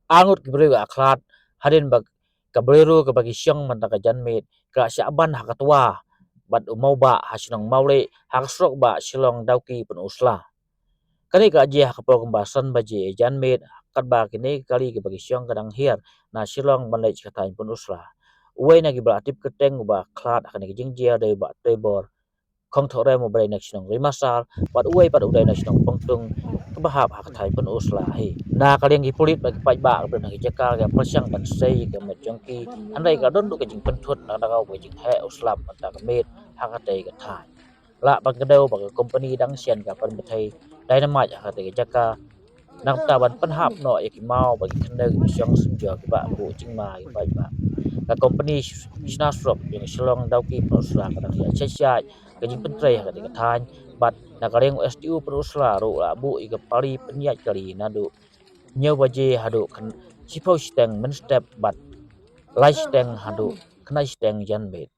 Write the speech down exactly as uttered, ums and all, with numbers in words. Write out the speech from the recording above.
Arngut ki briew ka khlad hadien ba ka Bolero kaba ki shong mynta ka janmiet ka la shah ban ha ka twa bad u mawbah ha shnong Mawleh ha ka surok bah Shillong Dawki Pynursla. Kane ka la jia ha ka por kumba san baje janmiet katba kine ki kali kaba ki shong ka dang hiar na Shillong ban leit sha ka thaiñ Pynursla. Uwei na kiba la tip kyrteng uba khlad ha kane ka jingjia dei u Bah Trevor Khongthohrem uba dei na ka shnong Rimasar bad uwei pat uba dei na ka shnong Pongtung kaba hap ha ka thaiñ Pynursla hi. Na ka liang ki pulit bad ki paidbah kiba don ha ki jaka ki la pyrshang ban sei ïa ka met jong ki, hynrei ka la don ruh ka jingpynthut na ka daw ba ka jingheh u slap mynta ka miet ha katei ka thaiñ. Lah ban kdew ba ka kompani dang shen ka pynbthei dynamite ha katei ka jaka na ka bynta ban pynhap noh ïa ki maw bad ki khyndew kiba shong synjor kiba buh jingma ïa ki paidbah. Ka kompani shna surok jong ka Shillong Dawki Pynursla ka dang ïa shait shait ka jingpyntrei ha katei ka thaiñ bad na ka liang u S D O Pynursla ruh la buh ïa ka pali pynïaid kali naduh hynñiew baje haduh khan shiphew shiteng mynstep bad lai shiteng haduh khyndai shiteng janmiet.